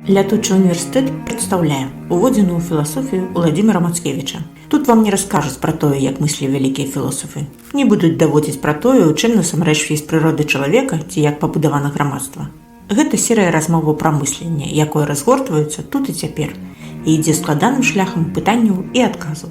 Лятучы універсітэт прадстаўляе уводзіны ў філасофію Уладзіміра Мацкевіча. Тут вам не раскажуць пра тое, як мыслілі вялікія філосафы. Не будуць даводзіць пра тое, у чым насамрэч ёсць прырода чалавека ці як пабудавана грамадства. Гэта серыя размоваў пра мысленне, якое разгортваецца тут і цяпер і ідзе складаным шляхам пытанняў і адказаў.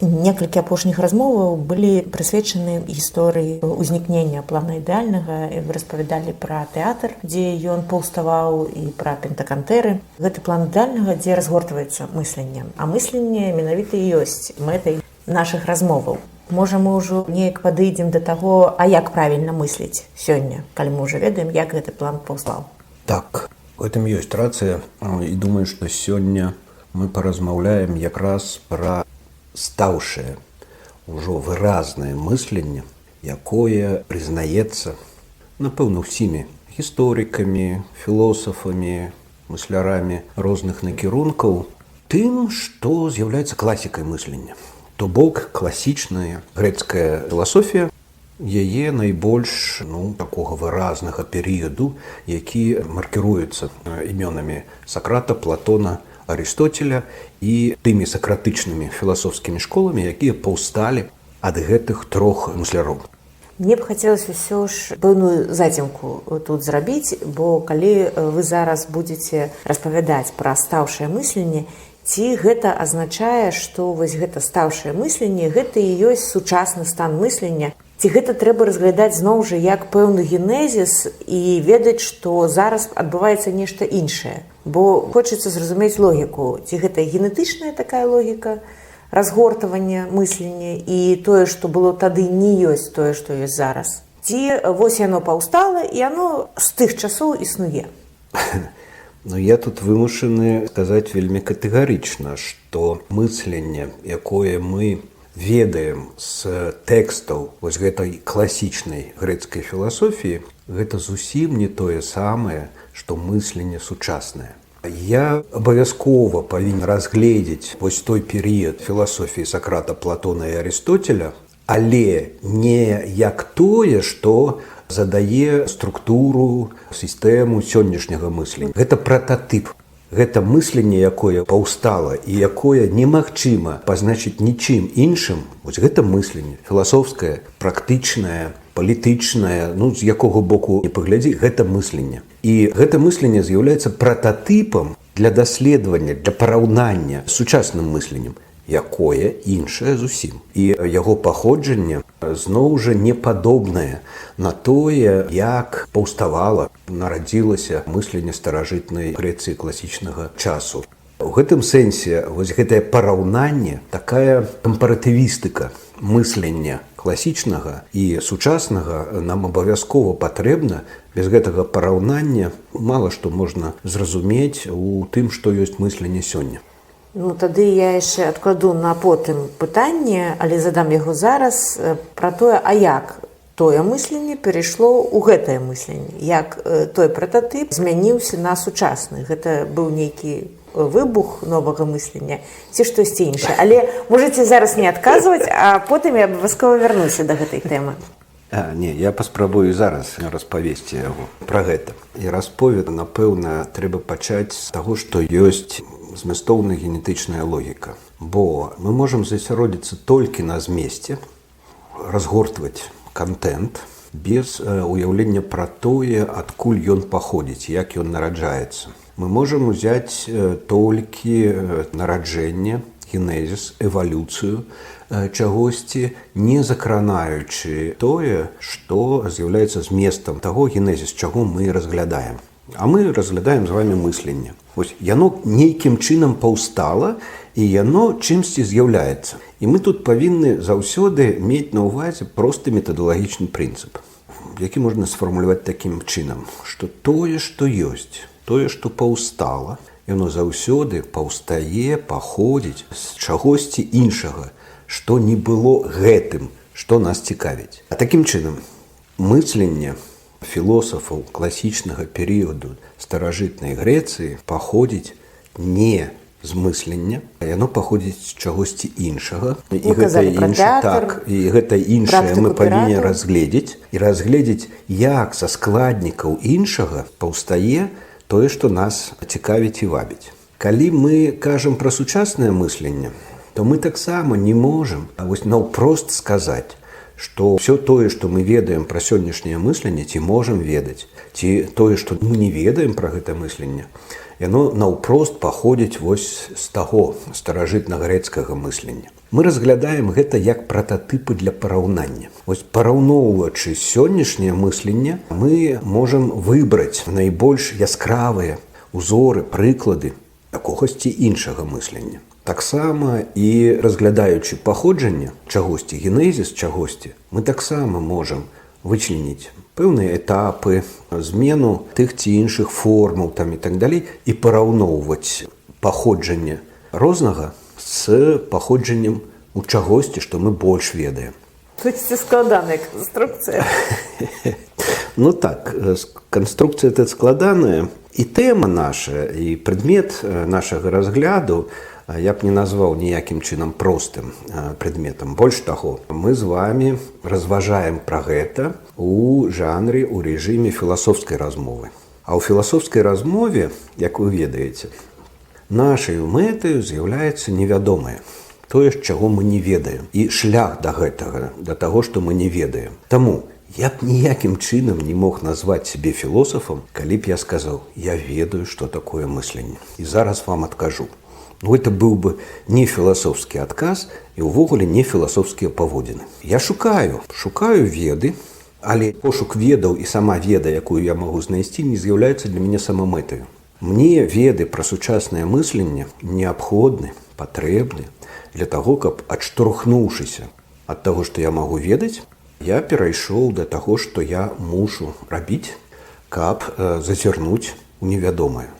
Некалькі апошніх размоваў былі прысвечаны гісторыі ўзнікнення плана ідэальнага. Вы распавядалі пра тэатр, дзе ён паўставаў, і пра пентакантэры. Гэты план ідэальнага, дзе разгортваецца мысленне. А мысленне менавіта і ёсць мэтай нашых размоваў. Можа, мы ўжо неяк падыдзем да таго, а як правільна мысліць сёння, калі мы ўжо ведаем, як гэты план паўстаў. Так, у гэтым ёсць рацыя, і думаю, што сёння мы паразмаўляем якраз пра стаўшае ўжо выразнае мысленне, якое прызнаецца, напэўна, ўсімі гісторыкамі, філосафамі, мыслярамі розных накірункаў тым, што з'яўляецца класікай мыслення. То бок класічная грэцкая філасофія яе найбольш, ну, такога выразнага перыяду, які маркіруецца імёнамі Сакрата, Платона, Арыстотеля і тымі сакратычнымі філасофскімі школамі, якія паўсталі ад гэтых трох мысляроў. Мне б хацелася ўсё ж пэўную зацемку тут зрабіць, бо калі вы зараз будзеце распавядаць пра стаўшае мысленне, ці гэта азначае, што вось гэта стаўшае мысленне, гэта і ёсць сучасны стан мыслення? Ці гэта трэба разглядаць зноў жа як пэўны генезіс і ведаць, што зараз адбываецца нешта іншае? Бо хочацца зразумець логіку, ці гэта генетычная такая логіка разгортавання мыслення і тое, што было тады, не ёсць тое, што ёсць зараз. Ці вось яно паўстала і яно з тых часоў існуе? Ну, я тут вымушаны сказаць вельмі катэгарычна, што мысленне, якое мы ведаем з тэкстаў вось гэтай класічнай грэцкай філасофіі, гэта зусім не тое самае, што мысленне сучаснае. Я абавязкова павінен разгледзець вось той перыяд філасофіі Сакрата, Платона і Арыстотеля, але не як тое, што задае структуру, сістэму сённяшняга мыслення. Гэта прататып. Гэта мысленне, якое паўстала і якое немагчыма пазначыць нічым іншым. Вось гэта мысленне філасофскае, практычнае, палітычнае, ну, з якога боку не паглядзі, гэта мысленне. І гэта мысленне з'яўляецца прататыпам для даследавання, для параўнання з сучасным мысленнем, якое іншае зусім. І яго паходжанне зноў жа не падобнае на тое, як паўставала, нарадзілася мысленне старажытнай Грэцыі класічнага часу. У гэтым сэнсе вось гэтае параўнанне, такая кампаратывістыка мыслення класічнага і сучаснага нам абавязкова патрэбна. Без гэтага параўнання мала што можна зразумець у тым, што ёсць мысленне сёння. Ну, тады я яшчэ адкладу на потым пытанне, але задам яго зараз, пра тое, а як тое мысленне перайшло ў гэтае мысленне, як той прататып змяніўся на сучасны. Гэта быў нейкі выбух новага мыслення ці штосьці іншае? Але можаце зараз не адказваць, а потым я абавязкова вярнуся да гэтай тэмы. А, не, я паспрабую зараз распавесці яго пра гэта. І расповед, напэўна, трэба пачаць з таго, што ёсць змястоўна генетычная логіка. Бо мы можам засяродзіцца толькі на змесце, разгортваць кантэнт без уяўлення пра тое, адкуль ён паходзіць, як ён нараджаецца. Мы можам узяць толькі нараджэнне, генезіс, эвалюцыю чагосьці, не закранаючы тое, што з'яўляецца зместам таго генезіс, чаго мы разглядаем. А мы разглядаем з вами мысленне. Вось яно нейкім чынам паўстала і яно чымсьці з'яўляецца. І мы тут павінны заўсёды мець на ўвазе просты метадалагічны прынцып, які можна сфармуляваць такім чынам, што тое, што ёсць, тое, што паўстала, яно заўсёды паўстае, паходзіць з чагосьці іншага, што не было гэтым, што нас цікавіць. А такім чынам, мысленне філосафаў класічнага перыяду старажытнай Грэцыі паходзіць не з мыслення, яно паходзіць з чагосьці іншага. І Вы казалі пра тэатр, так, і гэта іншае мы практыку павінны піратаў. разгледзець і разгледзець, як са складнікаў іншага паўстае Тое, што нас цікавіць і вабіць. Калі мы кажам пра сучаснае мысленне, то мы таксама не можам вось наўпрост сказаць, што ўсё тое, што мы ведаем пра сённяшняе мысленне ці можам ведаць, ці тое, што мы не ведаем пра гэта мысленне, яно наўпрост паходзіць вось з таго старажытна-грэцкага мыслення. Мы разглядаем гэта як прататыпы для параўнання. Вось параўноўваючы сённяшняе мысленне, мы можам выбраць найбольш яскравыя узоры, прыклады якогасьці іншага мыслення. Таксама і разглядаючы паходжанне чагосьці, генезіс чагосьці, мы таксама можам вычленіць пэўныя этапы, змену тых ці іншых формаў там і так далей і параўноўваць паходжанне рознага з паходжаннем у чагосьці, што мы больш ведаем. Складаная канструкцыя. Ну так, канструкцыя эта складаная, і тэма наша, і прадмет нашага разгляду я б не назваў ніякім чынам простым прадметам. Больш таго, мы з вами разважаем пра гэта у жанры, у рэжыме філасофскай размовы. А ў філасофскай размове, як вы ведаеце, нашай мэтаю з'яўляецца невядомае, тое, чаго мы не ведаем, і шлях да гэтага, да таго, што мы не ведаем. Таму я б ніякім чынам не мог назваць сябе філосафам, калі б я сказаў: «Я ведаю, што такое мысленне, і зараз вам адкажу». Ну, это быў бы не філасофскі адказ і ўвогуле не філасофскія паводзіны. Я шукаю веды, але пошук ведаў і сама веда, якую я магу знайсці, не з'яўляецца для мяне самамэтаю. Мне веды пра сучаснае мысленне неабходны, патрэбны для таго, каб, адштурхнуўшыся ад таго, што я магу ведаць, я перайшоў да таго, што я мушу рабіць, каб зазірнуць у невядомае.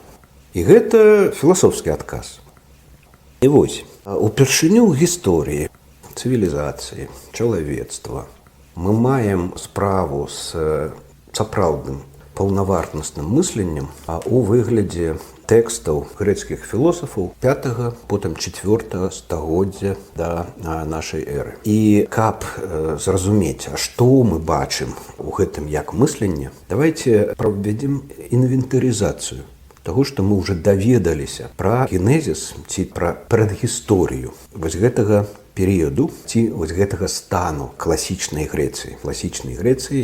І гэта філасофскі адказ. І вось упершыню ў гісторыі цывілізацыі чалавецтва мы маем справу з сапраўдным паўнавартасным мысленнем у выглядзе тэкстаў грэцкіх філосафаў 5, потым 4 стагоддзя да нашай эры. І каб зразумець, а што мы бачым у гэтым як мысленне, давайте правядзем інвентарызацыю таго, што мы ўжо даведаліся пра генезіс ці пра прадгісторыю вось гэтага перыяду ці вось гэтага стану класічнай Грэцыі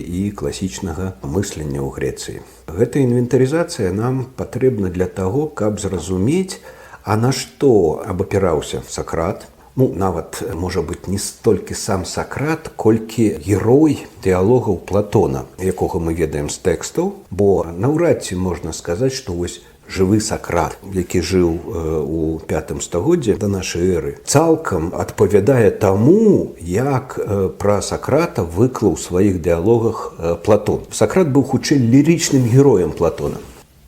і класічнага мыслення ў Грэцыі. Гэта інвентарызацыя нам патрэбна для таго, каб зразумець, а на што абапіраўся Сакрат. Ну, нават, можа быць, не столькі сам Сакрат, колькі герой дыялогаў Платона, якога мы ведаем з тэкстаў, бо наўрад ці можна сказаць, што вось жывы Сакрат, які жыў у пятым стагоддзе да нашай эры, цалкам адпавядае таму, як пра Сакрата выклаў у сваіх дыялогах Платон. Сакрат быў хутчэй лірычным героем Платона.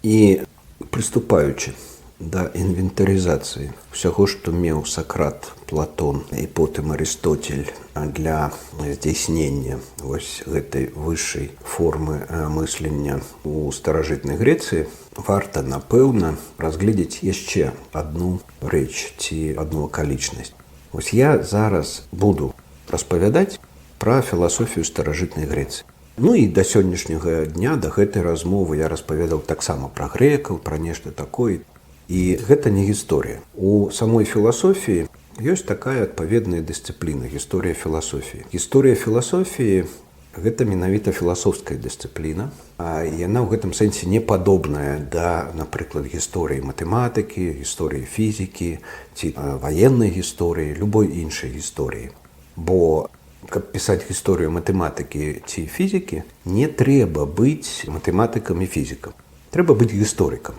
І прыступаючы да інвентарызацыі ўсяго, што меў Сакрат, Платон і потым Арыстотель для здзяйснення вось гэтай высшай формы мыслення у старажытнай Грэцыі, варта, напэўна, разгледзець яшчэ адну рэч ці адну акалічнасць. Вось я зараз буду распавядаць пра філасофію старажытнай Грэцыі. Ну і да сённяшняга дня, да гэтай размовы я распавядаў таксама пра грэкаў, пра нешта такое. І гэта не гісторыя. У самой філасофіі ёсць такая адпаведная дысцыпліна — гісторыя філасофіі. Гісторыя філасофіі — гэта менавіта філасофская дысцыпліна. А яна ў гэтым сэнсе не падобная да, напрыклад, гісторыі матэматыкі, гісторыі фізікі ці ваеннай гісторыі, любой іншай гісторыі. Бо каб пісаць гісторыю матэматыкі ці фізікі, не трэба быць матэматыкам і фізікам. Трэба быць гісторыкам.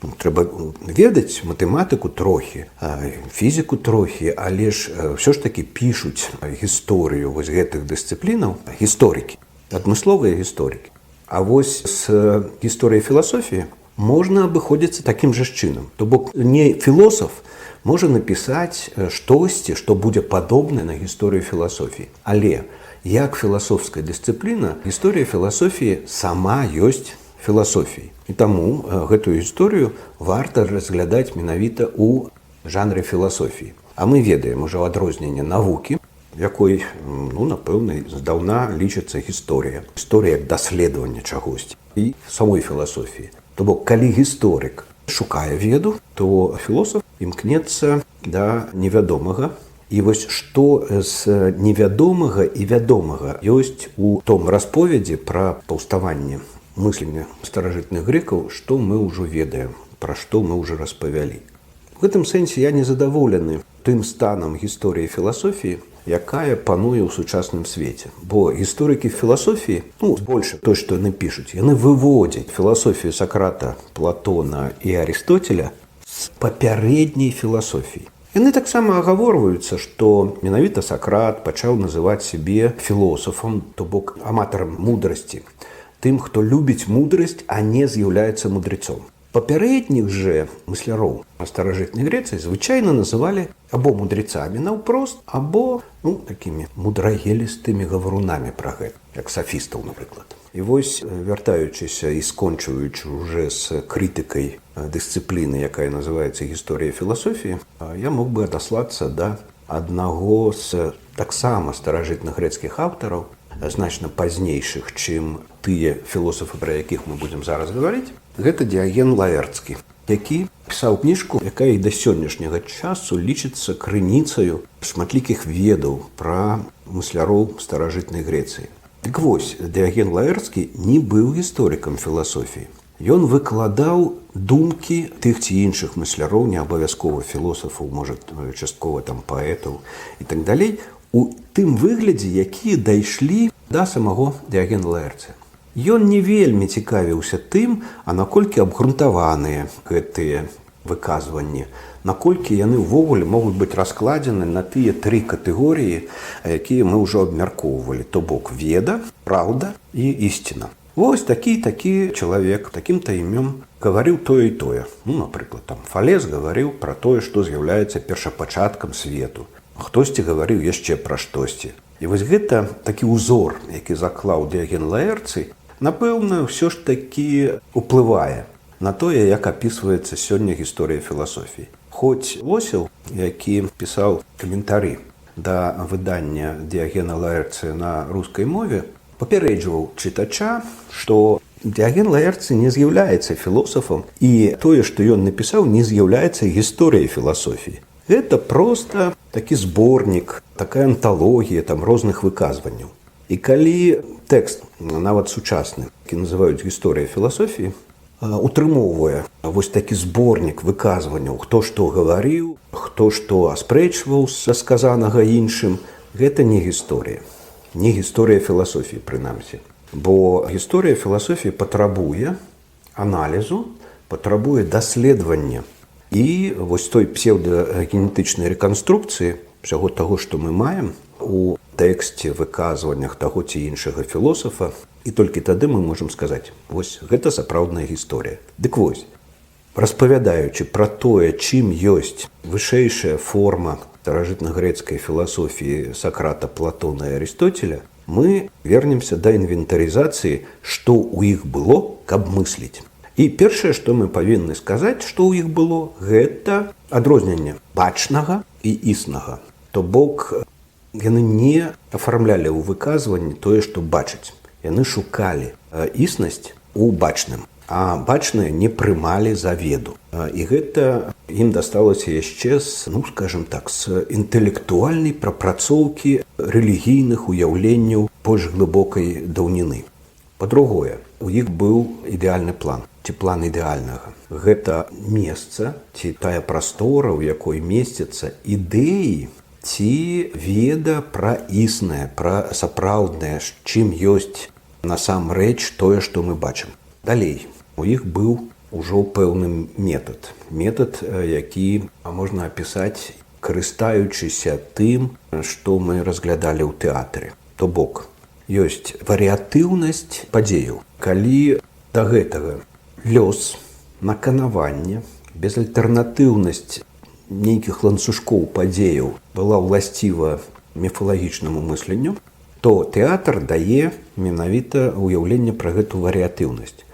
Ну, трэба ведаць матэматыку трохі, фізіку трохі, але ж ўсё ж такі пішуць гісторыю вось гэтых дысцыплінаў гісторыкі, адмысловыя гісторыкі. А вось з гісторыяй філасофіі можна абыходзіцца такім жа чынам. То бок не філосаф можа напісаць штосьці, што будзе падобнае на гісторыю філасофіі. Але як філасофская дысцыпліна гісторыя філасофіі сама ёсць філасофіі. І таму гэтую гісторыю варта разглядаць менавіта ў жанры філасофіі. А мы ведаем ужо адрозненне навукі, якой, ну, напэўна, здаўна лічыцца гісторыя. Гісторыя як даследаванне чагосьці, і самой філасофіі. То То бок, калі гісторык шукае веду, то філосаф імкнецца да невядомага. І вось што з невядомага і вядомага ёсць у том расповедзе пра паўставанне мыслення старажытных грэкаў, што мы ўжо ведаем, пра што мы ўжо распавялі. У гэтым сэнсе я незадаволены тым станам гісторыі філасофіі, якая пануе ў сучасным свеце. Бо гісторыкі філасофіі, ну, больше той, што яны пішуць, яны выводзяць філасофію Сакрата, Платона і Арыстотеля з папярэдняй філасофіі. Яны таксама агаворваюцца, што менавіта Сакрат пачаў называць сябе філосафам, то бок аматарам мудрасці, тым, хто любіць мудрасць, а не з'яўляецца мудрецом. Папярэдніх жа мысляроў старажытнай Грэцыі звычайна называлі або мудрецамі наўпрост, або, ну, такімі мудрагелістымі гаварунамі пра гэта, як сафістаў, напрыклад. І вось, вяртаючыся і скончваючы уже з крытыкай дысцыпліны, якая называецца гісторыя філасофіі, я мог бы адаслацца да аднаго з таксама старажытных грэцкіх аўтараў, значна пазнейшых, чым тыя філосафы, пра якіх мы будзем зараз гаварыць. Гэта Дыяген Лаэрцкі, які пісаў кніжку, якая і да сённяшняга часу лічыцца крыніцаю шматлікіх ведаў пра мысляроў старажытнай Грэцыі. Дык вось, Дыяген Лаэрцкі не быў гісторыкам філасофіі. Ён выкладаў думкі тых ці іншых мысляроў, не абавязкова філосафаў, можа, часткова там паэтаў і так далей, у тым выглядзе, якія дайшлі да самого Дыягена Лаэрцыя. Ён не вельмі цікавіўся тым, а наколькі абгрунтаваныя гэтыя выказванні, наколькі яны ўвогуле могуць быць раскладзены на тыя тры катэгорыі, якія мы ўжо абмяркоўвалі, то бок веда, праўда і ісціна. Вось такі чалавек такім-то імём гаварыў тое і тое. Ну, напрыклад, там Фалес гаварыў пра тое, што з'яўляецца першапачаткам свету. Хтосьці гаварыў яшчэ пра штосьці. І вось гэта такі ўзор, які заклаў Дыяген Лаэрцый, напэўна, ўсё ж такі уплывае на тое, як апісваецца сёння гісторыя філасофіі. Хоць Лосеў, які пісаў каментары да выдання Дыягена Лаэрцыя на рускай мове, папярэджваў чытача, што Дыяген Лаэрцый не з'яўляецца філосафам і тое, што ён напісаў, не з'яўляецца гісторыяй філасофіі. Гэта проста такі зборнік, такая анталогія там розных выказванняў. І калі тэкст, нават сучасны, які называюць гісторыя філасофіі, утрымоўвае вось такі зборнік выказванняў, хто што гаварыў, хто што аспрэчваў са сказанага іншым, гэта не гісторыя. Не гісторыя філасофіі, прынамсі. Бо гісторыя філасофіі патрабуе аналізу, патрабуе даследавання. І вось той псеўдагенетычнай рэканструкцыі всяго таго, што мы маем у тэксце, выказваннях таго ці іншага філосафа, і толькі тады мы можам сказаць: вось гэта сапраўдная гісторыя. Дык вось, распавядаючы пра тое, чым ёсць вышэйшая форма старажытна-грэцкай філасофіі Сакрата, Платона і Арыстотеля, мы вернемся да інвентарызацыі, што ў іх было, каб мысліць. І першае, што мы павінны сказаць, што ў іх было, гэта адрозненне бачнага і існага. То бок яны не афармлялі ў выказванні тое, што бачаць. Яны шукалі існасць у бачным, а бачнае не прымалі за веду. І гэта ім дасталося яшчэ з, ну, скажем так, з інтэлектуальнай прапрацоўкі рэлігійных уяўленняў больш глыбокай даўніны. Па-другое, у іх быў ідэальны план ці план ідэальнага. Гэта месца ці тая прастора, у якой месцяцца ідэі ці веда пра існае, пра сапраўднае, чым ёсць насамрэч тое, што мы бачым. Далей у іх быў ужо пэўны метад. Метад, які можна апісаць, карыстаючыся тым, што мы разглядалі ў тэатры. То бок ёсць варыятыўнасць падзеяў. Калі да гэтага лёс, наканаванне, безальтэрнатыўнасць нейкіх ланцужкоў падзеяў была ўласціва міфалагічнаму мысленню, то тэатр дае менавіта ўяўленне пра гэту варыятыўнасць.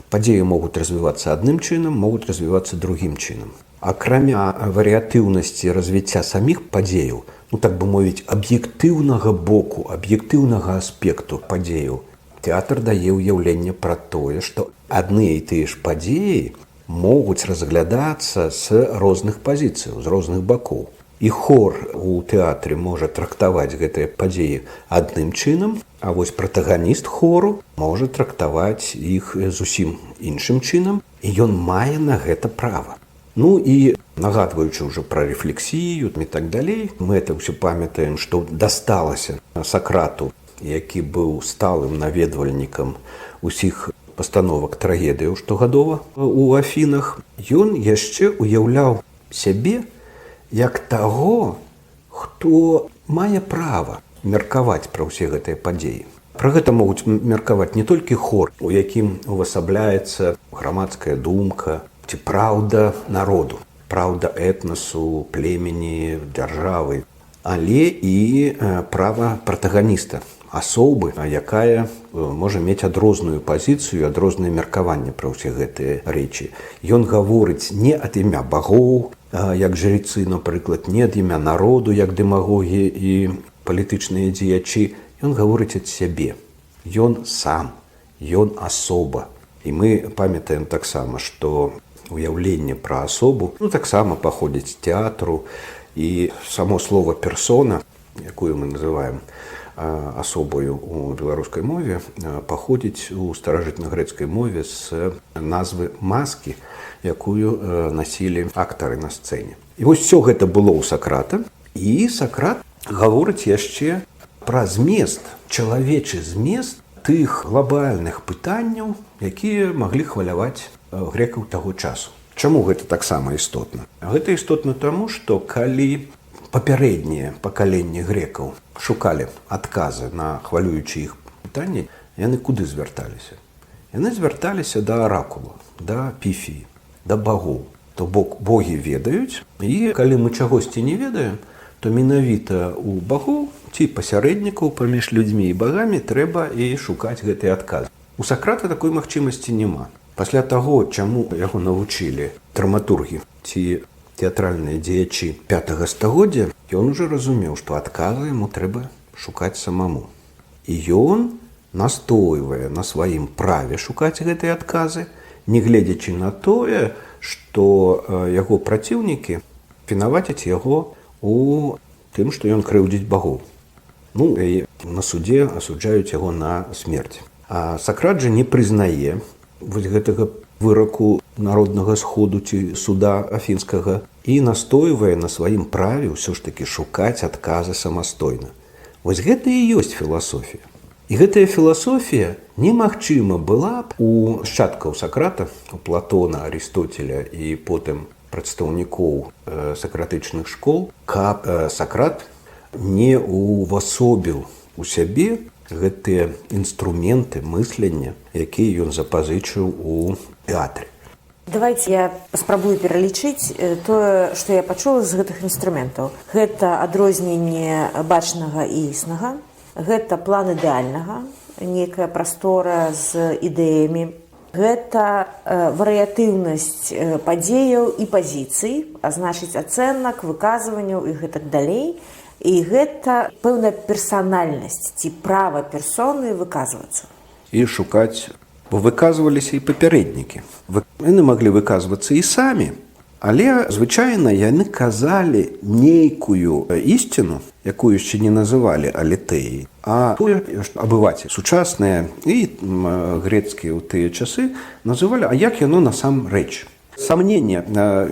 Падзеі могуць развівацца адным чынам, могуць развівацца другім чынам. Акрамя варыятыўнасці развіцця саміх падзеяў, ну, так бы мовіць, аб'ектыўнага боку, аб'ектыўнага аспекту падзеяў, Тэатр дае ўяўленне пра тое, што адны і тыя ж падзеі могуць разглядацца з розных пазіцыяў, з розных бакоў. І хор у тэатры можа трактаваць гэтыя падзеі адным чынам, а вось пратаганіст хору можа трактаваць іх зусім іншым чынам, і ён мае на гэта права. Ну і нагадваючы ўжо пра рэфлексію і так далей, мы это ўсё памятаем, што дасталася Сакрату, які быў сталым наведвальнікам усіх пастановак трагедыяў штогадова у Афінах, ён яшчэ уяўляў сябе як таго, хто мае права меркаваць пра ўсе гэтыя падзеі. Пра гэта могуць меркаваць не толькі хор, у якім увасабляецца грамадская думка ці праўда народу, праўда этнасу, племені, дзяржавы, але і права пратаганіста, асобы, якая можа мець адрозную пазіцыю, адрознае меркаванне пра ўсе гэтыя рэчы. Ён гаворыць не ад імя багоў, як жрецы, напрыклад, не ад імя народу, як дэмагогі і палітычныя дзеячы, ён гаворыць ад сябе. Ён сам, ён асоба. І мы памятаем таксама, што уяўленне пра асобу, ну, таксама паходзіць з тэатру, і само слово персона, якую мы называем асобаю у беларускай мове, паходзіць у старажытна-грэцкай мове з назвы маскі, якую насілі актары на сцэне. І вось все гэта было ў Сакрата, і Сакрат гаворыць яшчэ пра змест, чалавечы змест тых глобальных пытанняў, якія маглі хваляваць грекаў таго часу. Чаму гэта таксама істотна? Гэта істотна таму, што калі папярэднія пакаленні грекаў шукалі адказы на хвалюючы іх пытанні, яны куды звярталіся? Яны звярталіся да аракула, да піфіі, да багоў. То бок богі ведаюць, і калі мы чагосьці не ведаем, то менавіта у багоў ці пасярэднікаў паміж людзьмі і багамі трэба і шукаць гэты адказ. У Сакрата такой магчымасці няма. Пасля таго, чаму яго навучылі драматургі ці тэатральныя дзеячы 5 стагоддзя, ён уже разумеў, што адказы яму трэба шукаць самаму. І ён настойвае на сваім праве шукаць гэтыя адказы, нягледзячы на тое, што яго праціўнікі вінавацяць яго у тым, што ён крыўдзіць багоў. Ну, і на судзе асуджаюць яго на смерць. А Сакрат жа не прызнае вось гэтага выраку народнага сходу ці суда афінскага і настойвае на сваім праве ўсё ж такі шукаць адказы самастойна. Вось гэта і ёсць філасофія. І гэтая філасофія немагчыма была б у нашчадкаў Сакрата, у Платона, Арыстотеля і потым прадстаўнікоў сакратычных школ, каб Сакрат не ўвасобіў у сябе гэтыя інструменты мыслення, якія ён запазычыў у тэатры. Давайте я паспрабую пералічыць тое, што я пачула з гэтых інструментаў. Гэта адрозненне бачнага і існага, гэта план ідэальнага, нейкая прастора з ідэямі. Гэта варыятыўнасць падзеяў і пазіцый, а значыць, ацэнак, выказванняў і гэтак далей. І гэта пэўная персанальнасць ці права персоны выказвацца. І шукаць, бо выказваліся і папярэднікі. Яны маглі выказвацца і самі, але звычайна яны казалі нейкую ісціну, якую яшчэ не называлі алітэяй, а тое, што абывацель сучасныя і грецкія ў тыя часы называлі, а як яно насамрэч. Сомнение,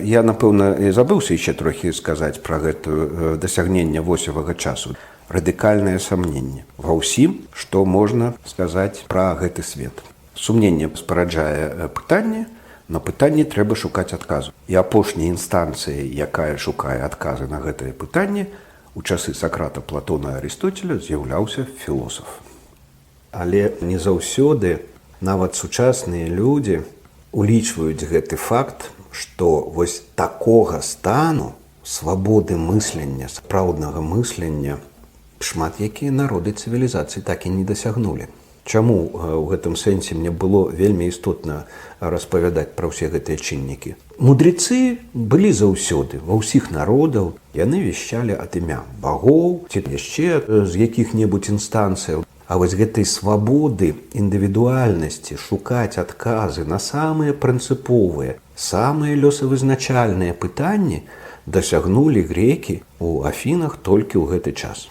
я, напэўна, забыўся яшчэ трохі сказаць пра гэтую дасягненне восевага часу. Радыкальнае сомнение ва ўсім, што можна сказаць пра гэты свет. Сумненне спараджае пытанне, на пытанне трэба шукаць адказу. І апошняй інстанцыяй, якая шукае адказы на гэтае пытанне, у часы Сакрата, Платона, Арыстотеля з'яўляўся філосаф. Але не заўсёды нават сучасныя людзі улічваюць гэты факт, што вось такога стану свабоды мыслення, сапраўднага мыслення шмат якія народы цывілізацыі так і не дасягнулі. Чаму ў гэтым сэнсе мне было вельмі істотна распавядаць пра ўсе гэтыя чыннікі? Мудрецы былі заўсёды ва ўсіх народаў, яны вяшчалі ад імя багоў ці яшчэ з якіх-небудзь інстанцыяў. А вось гэтай свабоды, індывідуальнасці шукаць адказы на самыя прынцыповыя, самыя лёсавызначальныя пытанні дасягнулі грекі ў Афінах толькі ў гэты час.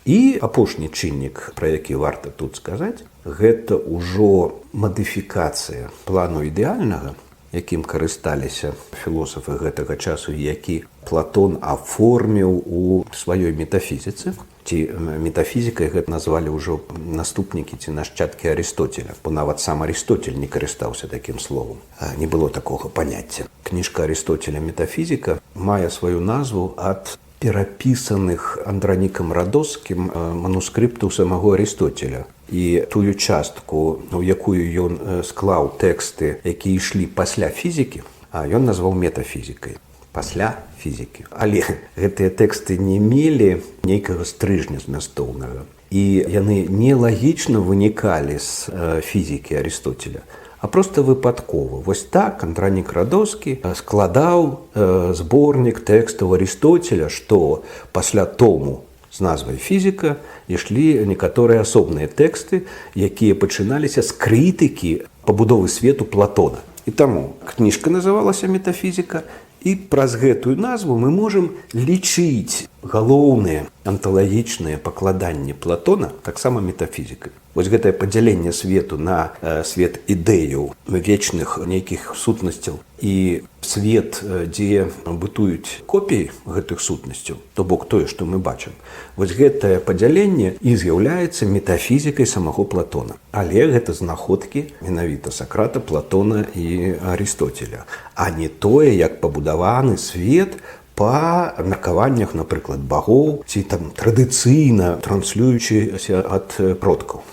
І апошні чыннік, пра які варта тут сказаць, гэта ўжо мадыфікацыя плану ідэальнага, якім карысталіся філосафы гэтага часу, які Платон аформіў у сваёй метафізіцы. Ці метафізікай гэта назвалі ўжо наступнікі ці нашчадкі Арыстотеля, бо нават сам Арыстотель не карыстаўся такім словом. Не было такога паняцця. Кніжка Арыстотеля «Метафізіка» мае сваю назву ад перапісаных Андранікам Радоскім манускрыптаў самого Арыстотеля. І тую частку, у якую ён склаў тэксты, якія ішлі пасля фізікі, ён назваў метафізікай, пасля фізікі. Але гэтыя тэксты не мелі нейкага стрыжня змястоўнага. І яны нелагічна вынікалі з фізікі Арыстотеля, а просто выпадкова. Вось так Андранік Радоскі складаў зборнік тэкстаў Арыстотеля, што пасля тому з назвай «Фізіка» ішлі некаторыя асобныя тэксты, якія пачыналіся з крытыкі пабудовы свету Платона. І таму кніжка называлася «Метафізіка», і праз гэтую назву мы можам лічыць галоўныя анталагічныя пакладанні Платона таксама метафізікай. Вось гэтае падзяленне свету на свет ідэяў, вечных нейкіх сутнасцяў, і свет, дзе бытуюць копіі гэтых сутнасцяў, то бок тое, што мы бачым. Вось гэтае падзяленне і з'яўляецца метафізікай самого Платона. Але гэта знаходкі менавіта Сакрата, Платона і Арыстотеля, а не тое, як пабудаваны свет па меркаваннях, напрыклад, багоў ці там традыцыйна транслюючыся ад продкаў.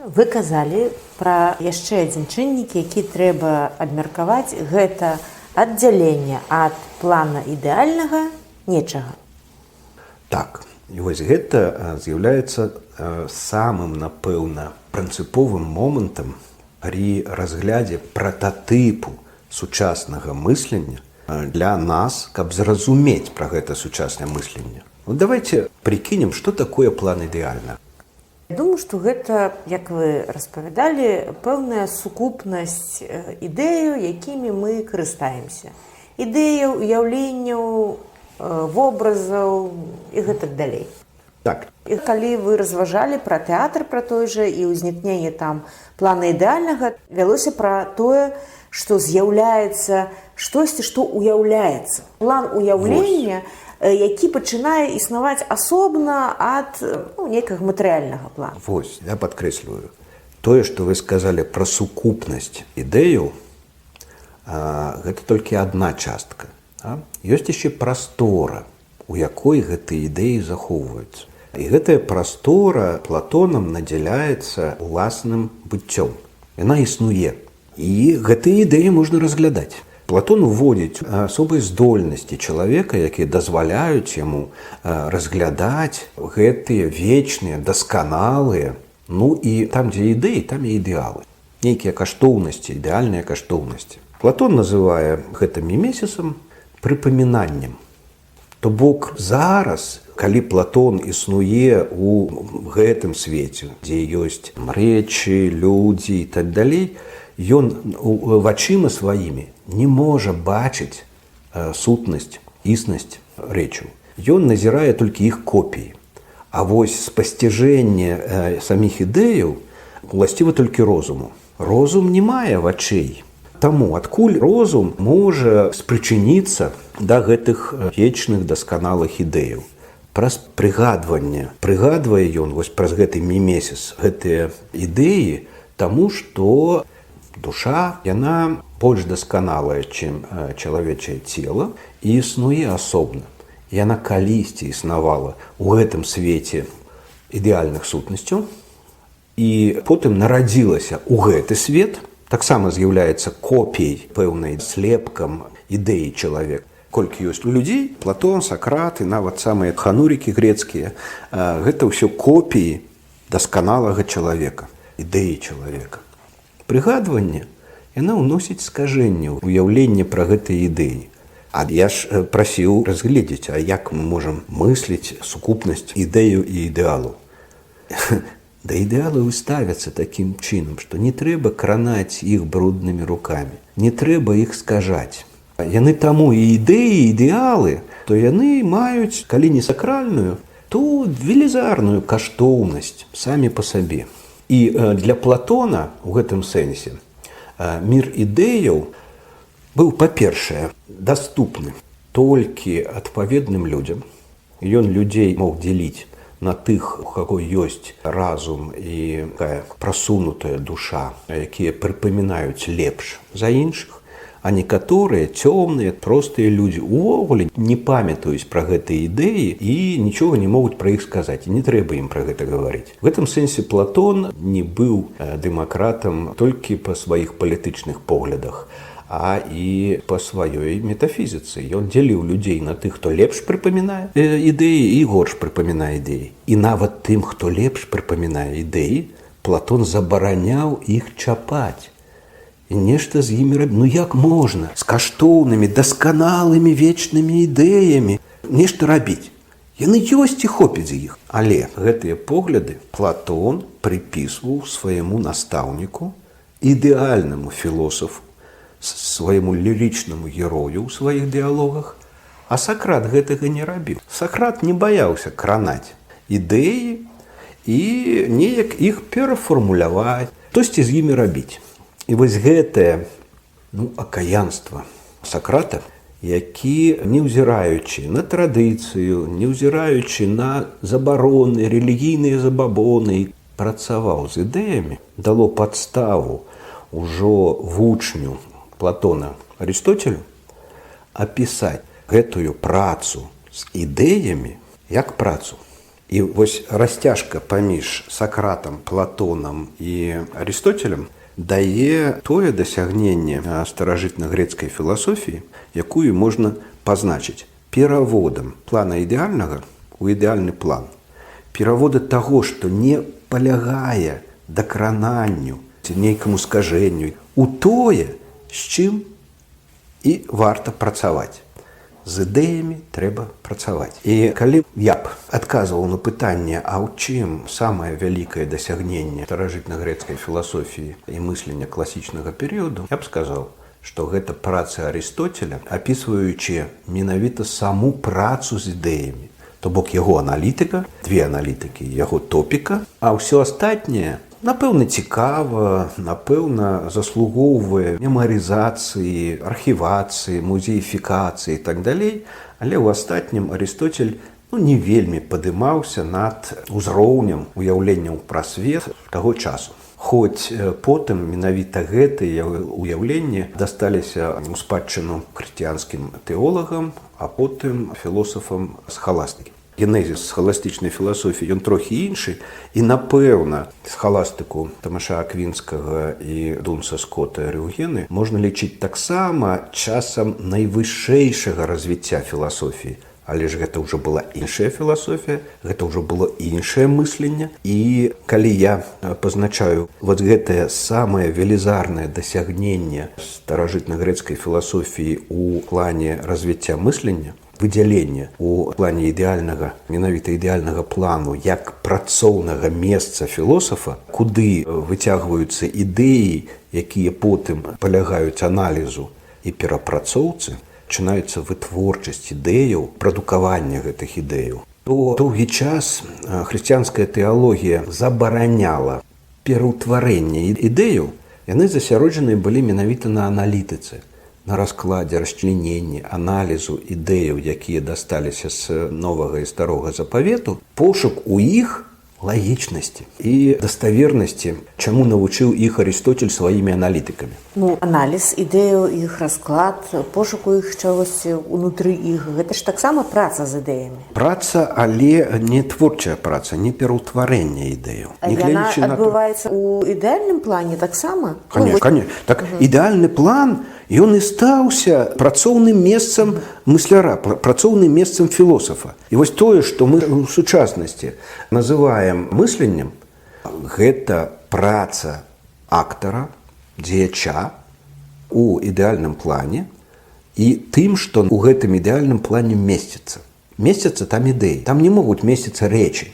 Вы казалі пра яшчэ адзін чыннік, які трэба абмеркаваць, гэта аддзяленне ад плана ідэальнага нечага. Так, і вось гэта з'яўляецца самым, напэўна, прынцыповым момантам пры разглядзе прататыпу сучаснага мыслення для нас, каб зразумець пра гэта сучаснае мысленне. Ну, давайте прыкінем, што такое план ідэальна. Думаю, што гэта, як вы распавядалі, пэўная сукупнасць ідэяў, якімі мы карыстаемся. Ідэяў, уяўленняў, вобразаў і гэтак далей. Так. І калі вы разважалі пра тэатр, пра той жа і ўзнікненне там плана ідэальнага, вялося пра тое, што з'яўляецца штосьці, што уяўляецца. План уяўлення, які пачынае існаваць асобна ад, ну, нейкага матэрыяльнага плана. Вось, я падкрэсліваю. Тое, што вы сказалі пра сукупнасць ідэяў, гэта толькі адна частка. А? Ёсць яшчэ прастора, у якой гэтыя ідэі захоўваюцца. І гэтая прастора Платонам надзяляецца уласным быццём. Яна існуе. І гэтыя ідэі можна разглядаць. Платон уводзіць асобыя здольнасці чалавека, якія дазваляюць яму разглядаць гэтыя вечныя, дасканалыя, ну і там, дзе ідэі, там і ідэалы. Нейкія каштоўнасці, ідэальныя каштоўнасці. Платон называе гэта мімесісам, прыпамінаннем. То бок зараз, калі Платон існуе ў гэтым свеце, дзе ёсць рэчы, людзі і так далей, ён вачыма сваімі не можа бачыць сутнасць, існасць рэчаў. Ён назірае толькі іх копіі. А вось спасціжэнне саміх ідэяў уласціва толькі розуму. Розум не мае вачэй. Таму адкуль розум можа спрычыніцца да гэтых вечных дасканалых ідэяў? Праз прыгадванне. Прыгадвае ён вось праз гэты мімесіс гэтыя ідэі, таму што душа, яна больш дасканалая, чым чалавечае цела, і існуе асобна. Яна калісьці існавала ў гэтым свеце ідэальных сутнасцяў і потым нарадзілася ў гэты свет, таксама з'яўляецца копіяй, пэўнай слепкам ідэі чалавека. Колькі ёсць людзей, Платон, Сакрат і нават самыя ханурікі грецкія, гэта ўсё копіі дасканалага чалавека, ідэі чалавека. Прыгадванне яна ўносіць скажэнне ў уяўленне пра гэтыя ідэі. А я ж прасіў разгледзець, а як мы можам мысліць сукупнасць ідэю і ідэалу. Да ідэалаў ставяцца такім чынам, што не трэба кранаць іх бруднымі рукамі, не трэба іх скажаць. Яны таму і ідэі, ідэалы, то яны маюць, калі не сакральную, то велізарную каштоўнасць самі па сабе. І для Платона ў гэтым сэнсе мір ідэяў быў, па-першае, даступны толькі адпаведным людзям. Ён людзей мог дзеліць на тых, у каго ёсць разум і такая прасунутая душа, якія прыпамінаюць лепш за іншых, а некаторыя цёмныя, простыя людзі увогуле не памятаюць пра гэтыя ідэі і нічога не могуць пра іх сказаць, і не трэба ім пра гэта гаварыць. В гэтым сэнсе Платон не быў дэмакратам толькі па сваіх палітычных поглядах, а і па сваёй метафізіцы. Ён дзеліў людзей на тых, хто лепш прыпамінае ідэі і горш прыпамінае ідэі. І нават тым, хто лепш прыпамінае ідэі, Платон забараняў іх чапаць і нешта з імі рабіць. Ну як можна з каштоўнымі, дасканалымі вечнымі ідэямі нешта рабіць? Яны ёсць, і хопіць з іх. Але гэтыя погляды Платон прыпісваў свайму настаўніку, ідэальнаму філосафу, свайму лірычнаму герою ў сваіх дыялогах, а Сакрат гэтага не рабіў. Сакрат не баяўся кранаць ідэі і неяк іх перафармуляваць, штосьці з імі рабіць. І вось гэтае, ну, акаянства Сакрата, які, неўзіраючы на традыцыю, неўзіраючы на забароны, рэлігійныя забабоны, працаваў з ідэямі, дало падставу ўжо вучню Платона Арыстотелю апісаць гэтую працу з ідэямі як працу. І вось расцяжка паміж Сакратам, Платонам і Арыстотелем дае тое дасягненне старажытна-грецкай філасофіі, якую можна пазначыць пераводам плана ідэальнага у ідэальны план. Перавода таго, што не палягае дакрананню ці нейкаму скажэнню, у тое, з чым і варта працаваць. З ідэямі трэба працаваць. І калі я б адказваў на пытанне, а ў чым самае вялікае дасягненне старажытна-грецкай філасофіі і мыслення класічнага перыяду, я б сказаў, што гэта праца Арыстотеля, апісваючы менавіта саму працу з ідэямі. То бок яго аналітыка, две аналітыкі, яго топіка, а ўсё астатняе, напэўна, цікава, напэўна, заслугоўвае мемарызацыі, архівацыі, музеіфікацыі і так далей, але ў астатнім Арыстотель, ну, не вельмі падымаўся над узроўнем уяўленняў пра свет таго часу. Хоць потым менавіта гэтыя уяўленні дасталіся ў спадчыну хрысціянскім тэолагам, а потым філосафам схаластыкі. Генезіс схаластычнай філасофіі, ён трохі іншы, і, напэўна, схаластыку Тамаша Аквінскага і Дунса Скота Эрыўгены можна лічыць таксама часам найвышэйшага развіцця філасофіі. Але ж гэта ўжо была іншая філасофія, гэта ўжо было іншае мысленне. І калі я пазначаю вот гэтае самае велізарнае дасягненне старажытна-грэцкай філасофіі ў плане развіцця мыслення, выдзялення у плане ідэальнага, менавіта ідэальнага плану як працоўнага месца філосафа, куды выцягваюцца ідэі, якія потым палягаюць аналізу і перапрацоўцы, пачынаецца вытворчасць ідэяў, прадукаванне гэтых ідэяў, то доўгі час хрысціянская тэалогія забараняла пераўтварэнне ідэяў. Яны засяроджаныя былі менавіта на аналітыцы, на раскладзе, расчлененні, аналізу ідэяў, якія дасталіся з Новага і Старога Запавету, пошук у іх лагічнасці і даставернасці, чаму навучыў іх Арыстотель сваімі аналітыкамі. Ну, аналіз ідэяў, іх расклад, пошуку іх чагосьці унутры іх, гэта ж таксама праца з ідэямі. Праца, але не творчая праца, не пераўтварэнне ідэяў. Яна адбываецца у ідэальным плане таксама? Конечно, Ну, конечно. Так, ідэальны план, ён і стаўся працоўным месцам мысляра, працоўным месцам філосафа. І вось тое, што мы ў сучаснасці называем мысленнем, гэта праца актара, дзеяча у ідэальным плане і тым, што ў гэтым ідэальным плане месціцца. Месцяцца там ідэі. Там не могуць месціцца рэчы.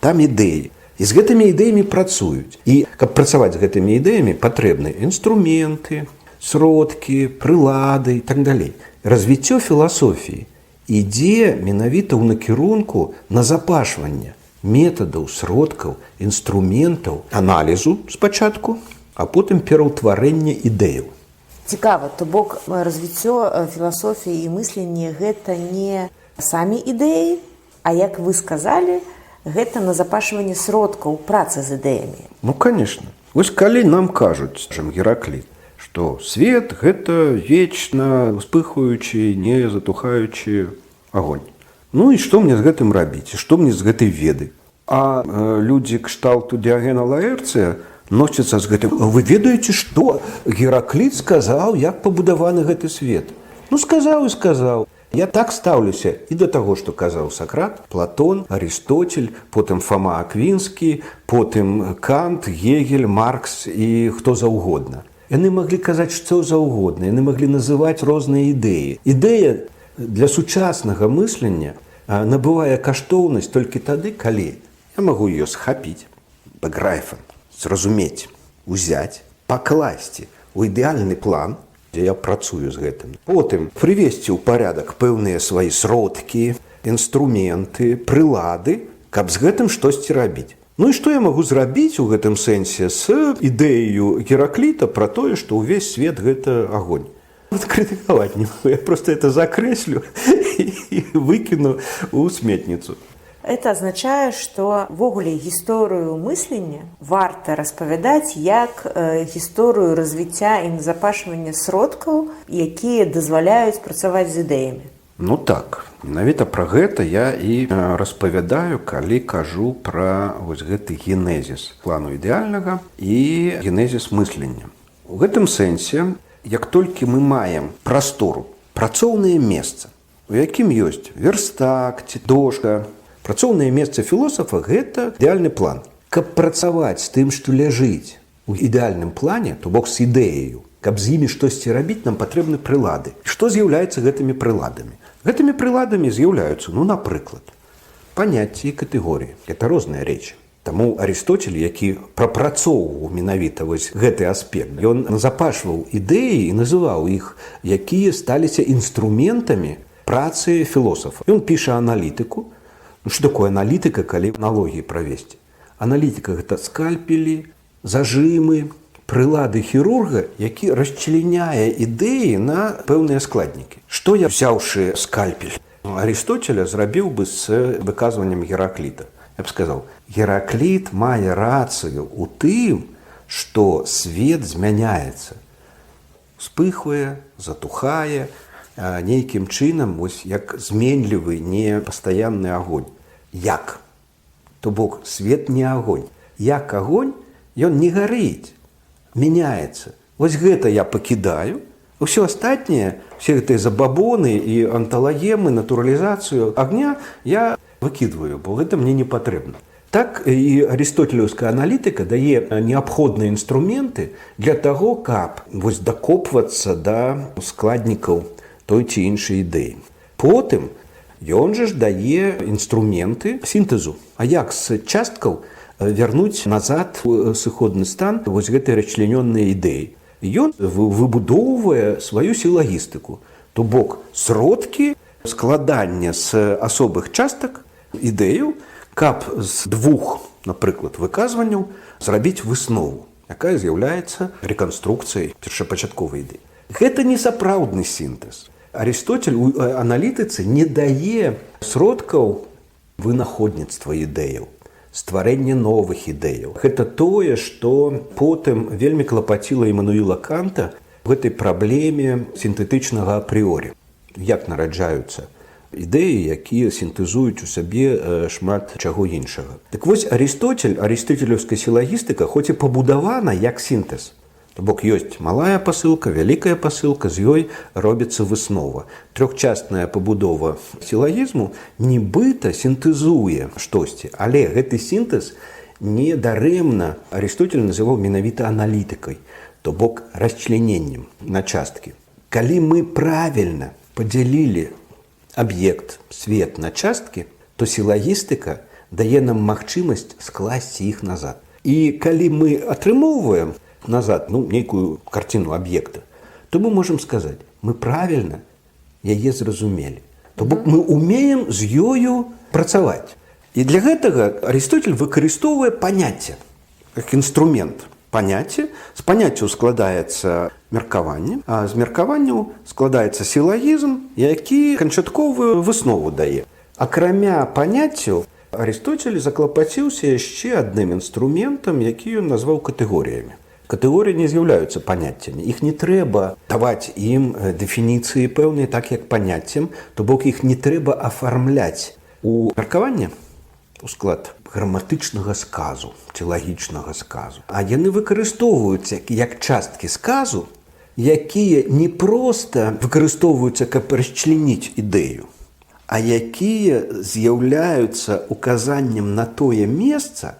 Там ідэі. І з гэтымі ідэямі працуюць. І каб працаваць з гэтымі ідэямі, патрэбны інструменты, сродкі, прылады і так далей. Развіццё філасофіі ідзе менавіта ў накірунку назапашвання метадаў, сродкаў, інструментаў аналізу спачатку, а потым пераўтварэння ідэяў. Цікава, то бок развіццё філасофіі і мыслення — гэта не самі ідэі, а, як вы сказалі, гэта назапашванне сродкаў працы з ідэямі. Ну, конечно. Вось калі нам кажуць, скажем, Геракліт, што свет — гэта вечна успыхаючы, не затухаючы агонь. Ну і што мне з гэтым рабіць? Што мне з гэтай веды? А людзі кшталту Дыягена Лаэрцыя носяцца з гэтым: «Вы ведаеце, што Геракліт сказаў, як пабудаваны гэты свет?» Ну, сказаў і сказаў. Я так стаўлюся і да таго, што казаў Сакрат, Платон, Арыстотель, потым Фама Аквінскі, потым Кант, Гегель, Маркс і хто заўгодна. Яны маглі казаць што заўгодна, яны маглі называць розныя ідэі. Ідэя для сучаснага мыслення набывае каштоўнасць толькі тады, калі я магу ее схапіць, begreifen, зразумець, узяць, пакласці у ідэальны план, дзе я працую з гэтым. Потым прывесці ў парядак пэўныя свае сродкі, інструменты, прылады, каб з гэтым штосьці рабіць. Ну і што я магу зрабіць у гэтым сэнсе з ідэяю Геракліта пра тое, што ўвесь свет — гэта агонь? Вот крытыкаваць не могу, я просто это закрэслю і выкіну ў сметніцу. Это азначае, што ўвогуле гісторыю мыслення варта распавядаць як гісторыю развіцця і назапашвання сродкаў, якія дазваляюць працаваць з ідэямі. Ну так, менавіта пра гэта я і распавядаю, калі кажу пра вось гэты генезіс плану ідэальнага і генезіс мыслення. У гэтым сэнсе, як толькі мы маем прастору, працоўнае месца, у якім ёсць верстак ці дошка, працоўнае месца філосафа — гэта ідэальны план. Каб працаваць з тым, што ляжыць у ідэальным плане, то бок з ідэяю, каб з імі штосьці рабіць, нам патрэбны прылады. Што з'яўляецца гэтымі прыладамі? Гэтымі прыладамі з'яўляюцца, ну, напрыклад, паняцці і катэгорыі. Это розныя рэчы. Таму Арыстотель, які прапрацоўваў менавіта вось гэты аспект, ён назапашваў ідэі і называў іх, якія сталіся інструментамі працы філосафа. Ён піша аналітыку. Ну, што такое аналітыка, калі аналогіі правесці? Аналітыка — гэта скальпелі, зажымы, прылады хірурга, які расчленяе ідэі на пэўныя складнікі. Што я, взяўшы скальпель Арыстотеля, зрабіў бы з выказваннем Геракліта? Я б сказаў: Геракліт мае рацыю у тым, што свет змяняецца. Успыхвае, затухае, нейкім чынам, вось як зменлівы, непастаянны агонь. Як? То бок свет не агонь. Як агонь, ён не гарыць, мяняецца. Вось гэта я пакідаю, усё астатняе, все гэтыя забабоны і анталагемы, натуралізацыю агня я выкідваю, бо гэта мне не патрэбна. Так і арыстотелеўская аналітыка дае неабходныя інструменты для таго, каб вось дакопвацца да складнікаў той ці іншай ідэі. Потым ён жа ж дае інструменты сінтэзу. А як з часткаў вярнуць назад у сыходны стан вось гэтыя расчленённыя ідэі? Ён выбудоўвае сваю сілагістыку, то бок сродкі складання з асобых частак ідэю, каб з двух, напрыклад, выказванняў зрабіць выснову, якая з'яўляецца рэканструкцыяй першапачатковай ідэі. Гэта не сапраўдны сінтэз. Арыстотель у аналітыцы не дае сродкаў вынаходніцтва ідэяў, стварэння новых ідэяў. Гэта тое, што потым вельмі клапаціла Імануіла Канта в гэтай праблеме сінтэтычнага апрыорі. Як нараджаюцца ідэі, якія сінтэзуюць у сабе шмат чаго іншага? Так вось, Арыстотель, арыстотелеўская сілагістыка хоць і пабудавана як сінтэз. То бок ёсць малая пасылка, вялікая пасылка, з ёй робіцца выснова. Трохчастная пабудова сілагізму нібыта сінтэзуе штосьці, але гэты сінтэз не дарэмна Арыстотель называў менавіта аналітыкай, то бок расчлененнем на часткі. Калі мы правільна падзялілі аб'ект, свет на часткі, то сілагістыка дае нам магчымасць скласці іх назад. І калі мы атрымоўваем назад, ну, нейкую карціну аб'екта, то мы можам сказаць: мы правільна яе зразумелі. То бок мы умеем з ёю працаваць. І для гэтага Арыстотель выкарыстоўвае паняцце как інструмент. Паняцце, з паняццяў складаецца меркаванне, а з меркаванняў складаецца сілагізм, які канчатковую выснову дае. Акрамя паняццяў, Арыстотель заклапаціўся яшчэ адным інструментам, які ён назваў катэгорыямі. Катэгорыі не з'яўляюцца паняццямі. Іх не трэба даваць ім дэфініцыі пэўныя, так як паняццям, то бок іх не трэба афармляць у меркаванне, у склад граматычнага сказу ці лагічнага сказу. А яны выкарыстоўваюцца як часткі сказу, якія не проста выкарыстоўваюцца, каб расчленіць ідэю, а якія з'яўляюцца указаннем на тое месца,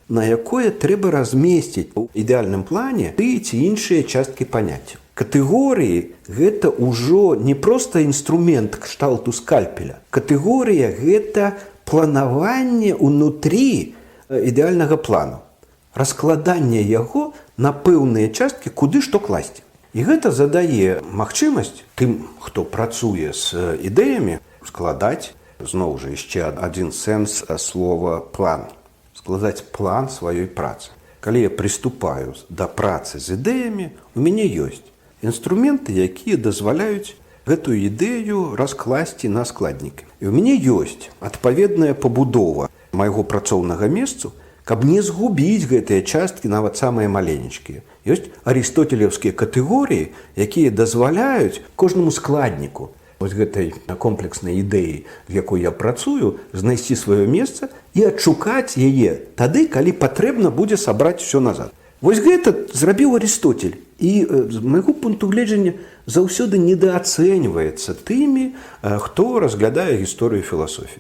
на якое трэба размесціць у ідэальным плане тыя ці іншыя часткі паняццяў. Катэгорыі — гэта ўжо не проста інструмент кшталту скальпеля. Катэгорыя — гэта планаванне ўнутрі ідэальнага плану. Раскладанне яго на пэўныя часткі, куды што класці. І гэта задае магчымасць тым, хто працуе з ідэямі, складаць, зноў жа, яшчэ адзін сэнс слова «план», складаць план сваёй працы. Калі я прыступаю да працы з ідэямі, у мяне ёсць інструменты, якія дазваляюць гэтую ідэю раскласці на складнікі. І ў мяне ёсць адпаведная пабудова майго працоўнага месцу, каб не згубіць гэтыя часткі, нават самыя маленечкія. Ёсць арыстотелеўскія катэгорыі, якія дазваляюць кожнаму складніку вось гэтай комплекснай ідэі, з якой я працую, знайсці сваё месца і адшукаць яе тады, калі патрэбна будзе сабраць все назад. Вось гэта зрабіў Арыстотель. І з майго пункту гледжання заўсёды недаацэньваецца тымі, хто разглядае гісторыю філасофіі.